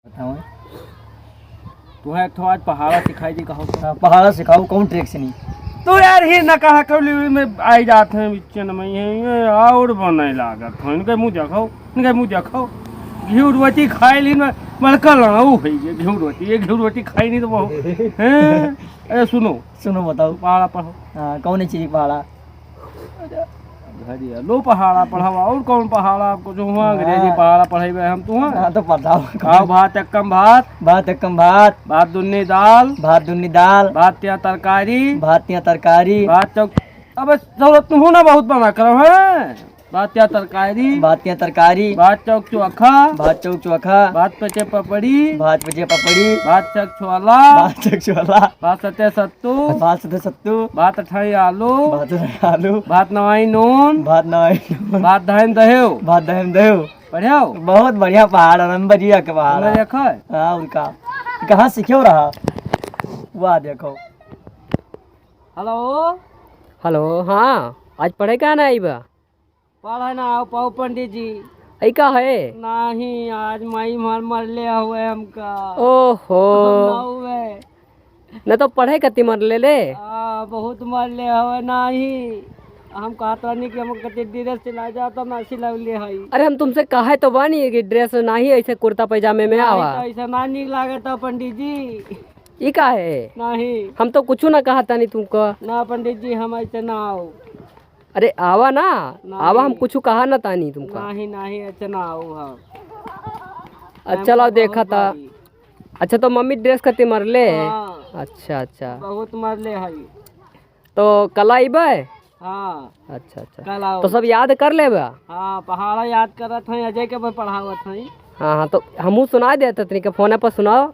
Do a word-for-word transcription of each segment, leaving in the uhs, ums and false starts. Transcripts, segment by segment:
बताओ। तुहें एक ठो आज पहाड़ा सिखाई दी, कहो तो। हाँ, पहाड़ा सिखाओ, कौन ट्रिक से नहीं? तो यार, ही ना कहा कर ली में आई जात हैं, बिच्चन में ये, ये और बनाए लागत हैं। इनके मुँह देखाओ, इनके मुँह देखाओ। घिउ रोटी खाए ली ना, मलका लड़ाऊ है ये घिउ रोटी, ये घिउ रोटी खाई नहीं तो बहुत। हैं? अरे सुनो। सुनो, बताओ। पहाड़ा पढ़ो। हाँ, कौन चीज पहाड़ा? घड़ी है। लो पहाड़ा पढ़ावा, और कौन पहाड़ा? आपको जो हुआ अंग्रेजी हाँ। पहाड़ा पढ़ाई हम तुहाँ। हाँ, तो बताओ। खाओ भात एक कम भात। भात एक कम भात। भात दुन्नी दाल। भात दुन्नी दाल। भात तिया तरकारी। भात तिया तरकारी। भात चौक। अबे, जरूरत तुहू ना बहुत बना करो, हैं? भात तिया तरकारी। भात तिया तरकारी। भात चौक चोखा। भात चौक चोखा। भात पचे पपड़ी। भात पचे पपड़ी। भात चक छोला। भात चक छोला। भात सते सत्तू। भात सते सत्तू। भात अठाई आलू। भात अठाई आलू। भात नवाई नून। भात नवाई नून। भात दहेन दहेव। भात दहेन दहेव। पढ़ेव? बहुत बढ़िया पहाड़ा, नंबर एक के पहाड़ा। नंबर एक है? हाँ, उनका। कहाँ सीखे रहा? वाह, देखो। हेलो। हेलो, हाँ, आज पढ़े का ना आई बा? पढ़े ना आओ पाओ पंडित जी। ऐ का है? नहीं, आज माई मार मरले हुए हमका। ओहो। हम ना हुए। न तो पढ़े कती मरले ले। आ, बहुत मरले हुए नहीं। हम कहत रहनी कि हम कती ड्रेस सिला जाता ना सिलौले हई। अरे हम तुमसे कहे तो बानी कि ड्रेस नहीं ऐसे कुर्ता पैजामे में नहीं आवा। तो ऐसा ना नीक लागता पंडित जी। ई का है? नहीं। हम तो कुछ ना कहा तानी तुमको। ना पंडित जी, हम ऐसे ना आओ। अरे आवा ना, नहीं। आवा, हम कुछ कहा ना तानी तुमका। नहीं, नहीं, अच्छा ना आओ हम। अच्छा, हम चलो बहुत देखा था। भारी। अच्छा, तो मम्मी ड्रेस कती मरले? हाँ। अच्छा, अच्छा। बहुत मरले हई। तो कल आइबे? हाँ। अच्छा, अच्छा। कल आओ। तो सब याद कर लेबे? हाँ, पहाड़ा याद करत हैं, अजय के भाई पढ़ावत हैं। हाँ, हाँ, तो हमहू सुना देते तनिक, फोन पर सुनाओ।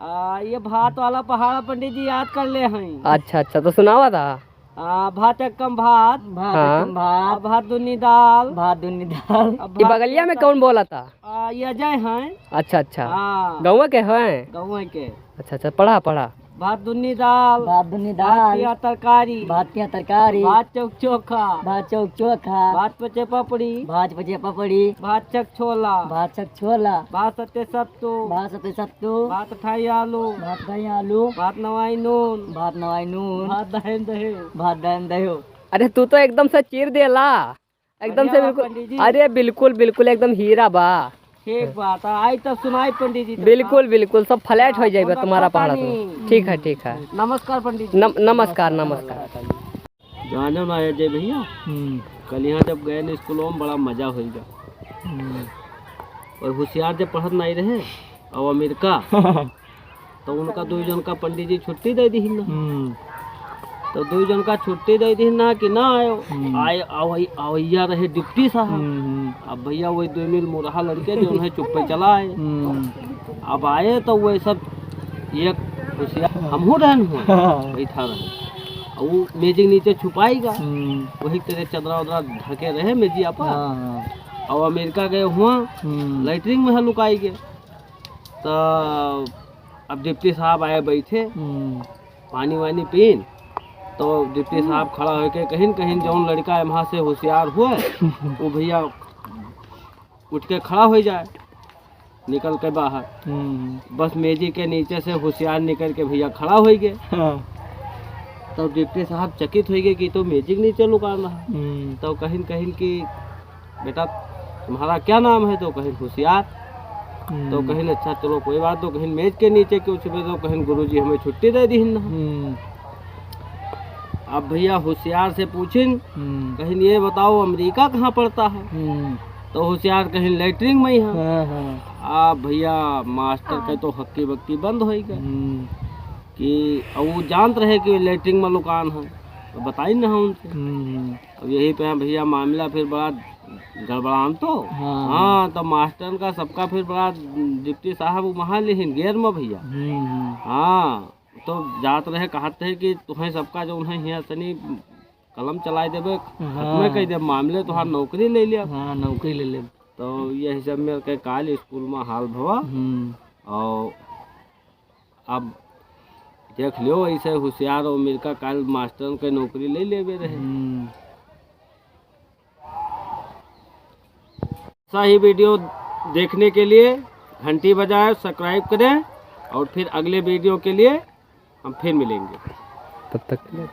आ, ये भात वाला पहाड़ा पंडित जी याद कर ले हैं। अच्छा, अच्छा, तो सुनावा था। आ, भात एक कम भात। भात हाँ। एक कम भात। आ, भात दुनी दाल। भात दुनी दाल। आ, ये भात बगलिया में कौन बोला था? आ, ये अजय हैं। अच्छा, अच्छा। हाँ। गाँव के हैं? गाँव के। अच्छा, अच्छा, पढ़ा, पढ़ा। भात दुनी दाल। भात दुनी भात दाल। पिया तरकारी। भात पिया तरकारी। भात चौक चोखा। भात चौक चोखा। भात पचे पपड़ी। भात पचे पपड़ी। भात चक छोला। भात चक छोला। भात सते सत्तू। भात सते सत्तू। भात अठाई आलू। भात अठाई आलू। भात नवाई नून। भात नवाई नून। भात दहेन दहेव। भात दहेन दहेव। अरे तू तो एकदम से चीर देला, एकदम से बढ़िया बा बिल्कुल। पंडित जी। अरे बिल्कुल बिल्कुल एकदम हीरा बा। ठीक बात है, आई तब सुनाई पंडित जी तब। बिल्कुल बिल्कुल, सब फ्लैट हो जाएगा तुम्हारा पहाड़ा से। ठीक है, ठीक है। नमस्कार पंडित जी। नम-, नमस्कार, नमस्कार। जानो ना अजय भैया, हम्म। कल यहाँ जब गए ना स्कूलों में, बड़ा मजा होइगा। हम्म। और होशियार जब पढ़त नहीं रहे, और अमेरिका, तो उनका दुई जन का पंडित जी छुट्टी दे दी ना। हम्म। तो दुई जन का छुट्टी दे दी ना कि ना आयो। हम्म। आए, आवै-, आवैया रहे डिप्टी साहब। हम्म, हम्म। अब भैया वही दुई मिल मुरहा लड़के जो उन्हें चुप्पे चला आए। हम्म। अब आए तो वही सब एक होशियार, हमहू रहन हुए, हाँ। बैठा रहे। और वो मेजिक नीचे छुपाई गा। हम्म। वही तेरे चदरा उदरा ढके रहे मेजिया पर। हाँ, हाँ। और अमेरिका गए हुआ, हम्म। लैट्रिन में है लुकाई गए। तो अब डिप्टी साहब आए बैठे, हम्म। पानी वानी पीन, तो डिप्टी साहब खड़ा होके कहिन, कहिन, "जौन लड़का एम्हा से होशियार हुए, वो भैया उठ के खड़ा हो जाए, निकल के बाहर।" हम्म। बस मेजी के नीचे से होशियार निकल के भैया खड़ा हो गए। हाँ। तो डिप्टी साहब चकित हो गए कि तो मेजी के नीचे लुकाना है। हम्म। तो कहिन, कहिन कि, "बेटा, तुम्हारा क्या नाम है?" तो कहिन, "होशियार।" हम्म। तो कहिन, "अच्छा, चलो, कोई बात।" तो कहिन, "मेज के नीचे क्यों छुपे?" तो कहिन, "गुरुजी हमें छुट्टी दे दी ना।" हम्म। अब भैया होशियार से पूछिन, हम्म। कहिन, "ये बताओ, अमेरिका कहाँ पड़ता है?" हम्म। तो होशियार कहिन, "लैट्रिन में ही है।" हाँ, हाँ। अब भैया मास्टर के तो हक्की बक्की बंद हो गए हम्म। कि अब वो जानत रहे कि लैट्रिन में लुकान है, तो बताई ना हम उनसे। हम्म। अब यही पे भैया मामला फिर बड़ा गड़बड़ान तो। हाँ। हाँ, तो मास्टरन का सबका फिर बड़ा डिप्टी साहब वहाँ लेहिन गेर में भैया। हम्म, हम्म। हाँ, तो जात रहे, कहत रहे कि तुहें सबका जो उन्हें हियाँ सनी कलम चलाए देबे, हाँ। खत्मे कइ देब मामले, तुहार नौकरी ले लिया। हाँ, नौकरी ले लेब। तो यही सब में के काल स्कूल में हाल भवा। हम्म। और अब देख लियो, ऐसे होशियार और मिलका काल मास्टरन के नौकरी ले लेबे रहे। हम्म। ऐसा ही वीडियो देखने के लिए घंटी बजाएं, subscribe करें और फिर अगले video के लिए हम फिर मिलेंगे। तब तक के लिए